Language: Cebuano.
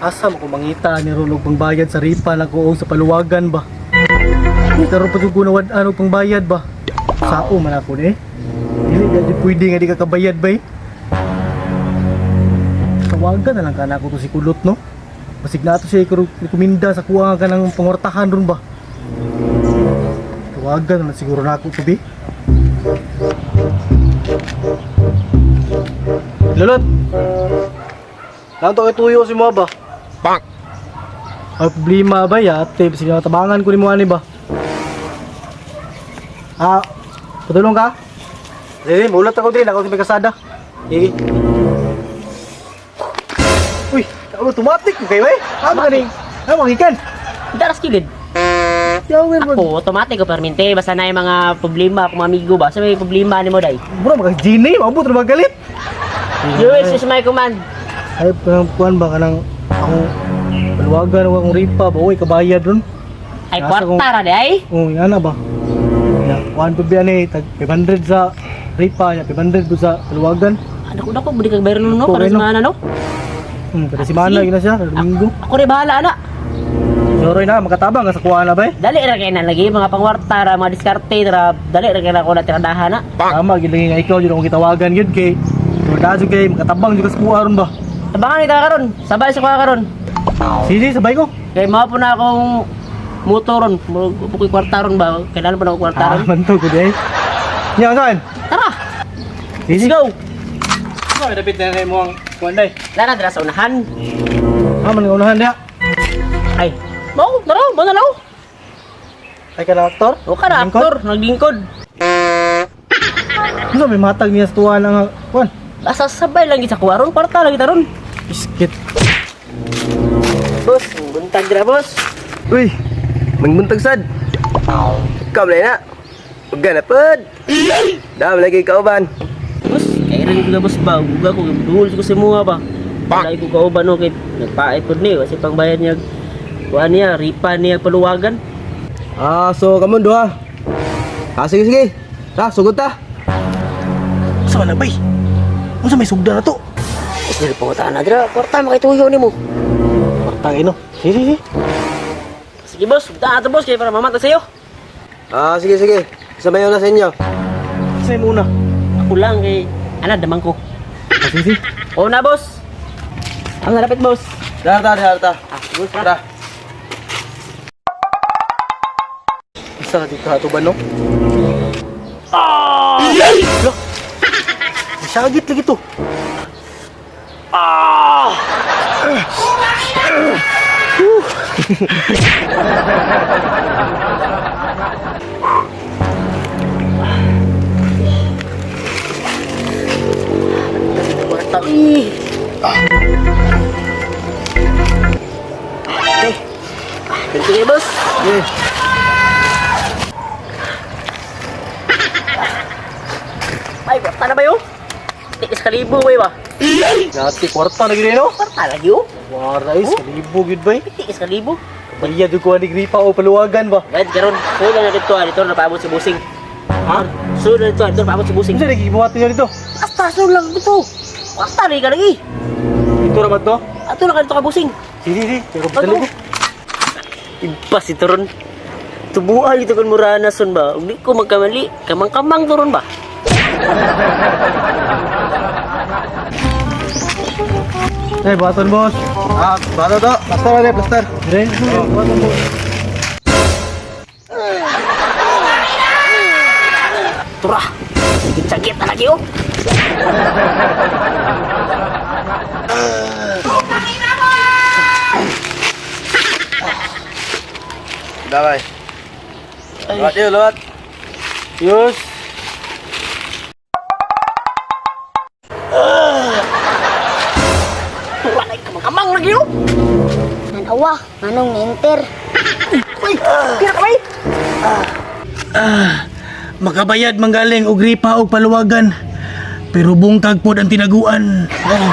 Asa mo ko mangita ni ron og pangbayad sa ripa na ko og sa paluwagan ba? Karon pa jud ko nawad-an og pangbayad ba? Sao man ako ni. Dili na jud pwede nga di ka kabayad bay. Tawagan na lang kana ko to si Kulot, no. Basig na ato siya rekomenda sa kuha ka ng pangwartahan ron ba. Tawagan na lang siguro na ako to bi. Lulot. Nanto kay tuyo si mo ba? Ay, problema ba ya? Ate, sige na tabangan ko ni mo ani ba? Ah, patulong ka? Sige, mulat ako din. Ako sa may kasada. Sige. Uy, automatic ko kayo eh. Ano ka ni? Ano magikan? Daras kilid. Yawer man. Ako, automatic ko perminte. Basta na yung mga problema akong amigo ba. Sa may problema ni mo, day. Bro, maka genie, maabot na magalit. Your wish is my command. Ay, kanang kuan ba kanang ako paluwagan o akong ripa ba? Uy, kabayad ron. Ay, Nasa kwarta ra, day. Oh, yan na ba? Ya, kuan pa biya ni tag 500 sa ripa, ya 500 po sa paluwagan. Ano ko dako, budi kag bayro no, Okay, para sa no? mga ano. Kada semana Sige. yun na siya, kada Domingo. Ako rin bahala, ana. Soroy na, makatabang ka sa kuha na ba eh? Dali ra kay na lagi mga pangwarta ra, mga diskarte ra, dali ra kay na ako na tiradahan na. Tama, gilangin nga ikaw, yun akong gitawagan yun kay. Wala jud kay, makatabang jud ka sa kuha ron ba? Tabangan kita karon, sabay sa kuha karon. Sige, sabay ko. Kay mao po na akong motor ron, murag ko'y kwarta ron ba? Kailangan pa na ako kwarta Ah, ron. manto ko di eh. Nya, saan? Tara, Sige, let's go. Ano, dapat na rin mo ang kuha day. Lara dira sa unahan. Ah, man nga unahan diha. Ay, mao, tara, mao na lang. Ay ka na, aktor? O ka na, Lingkod? aktor, naglingkod. Ano, may matag niya sa tuwa lang ang kuhan. Basta sabay lang gid sa kuha ron, kwarta lang kita ron. Iskit. Boss, buntag dira, boss. Uy, magbuntag sad. Ikaw na na. Huwag na pod. Dam lagi kauban. Boss, kay rin ko boss ba, uga ko duol ko sa muha ba. Wala ko kauban no kay nagpaait pod ni kasi pangbayad niya kuha niya, ripa niya paluwagan. Ah, so kamon duha. Ah, sige sige. Ta, sugod ta. Sa man na bay? Unsa may sugda na to? Is dili pangutan na dira, kwarta makituyo nimo. Kwarta kayo, no? Sige, sige. Sige boss, buta ato boss kay para mamata sayo. Ah, sige sige. Sabay na sa inyo. Sa'yo muna. Ako lang kay ana damang ko. Ah, sige, sige. Oo na boss. Ang nalapit boss. Tara, tara, tara, ta. Ah, boss Tara. tara. Isa na dito ato ba, no? Ah! Loh! Masagit lagi to. Ah! Kwarta. Ih. Okay. Thank you boss. Sige. Ay, kwarta na ba yun? Tiis kalibo ba ba? Dati kwarta na gid no? Kwarta lagi oh. Wara is kalibo gid bay. Tiis kalibo. Kabayad jud ko ani gripa o paluwagan ba. Bayad karon. So na dito, ah, dito na paabot sa busing. Ha? So na dito, ah, dito na paabot sa busing. Unsa lagi gibuhat niyo dito? Basta so lang dito. Kwarta lagi ka lagi. Dito ra ba to? Ato na ka dito ka busing. Sige, sige. Pero Ato. bitali ko. Ipas ito ron. Tubuan ito kon murana son ba. Ug di ko magkamali. Kamang-kamang to ron ba? Ay, buhaton boss. Ah, bato to. Plaster na plaster. Dire, buhaton boss. Tura. Sakit-sakit na lagi oh. Dabay. Lawat yun, lawat. Yus. Tura na kamang-kamang lagi oh. Nanawa, anong ninter? Uy, kira ka bay. Makabayad manggaling og gripa og paluwagan. Pero bungkag pod ang tinaguan. Oh.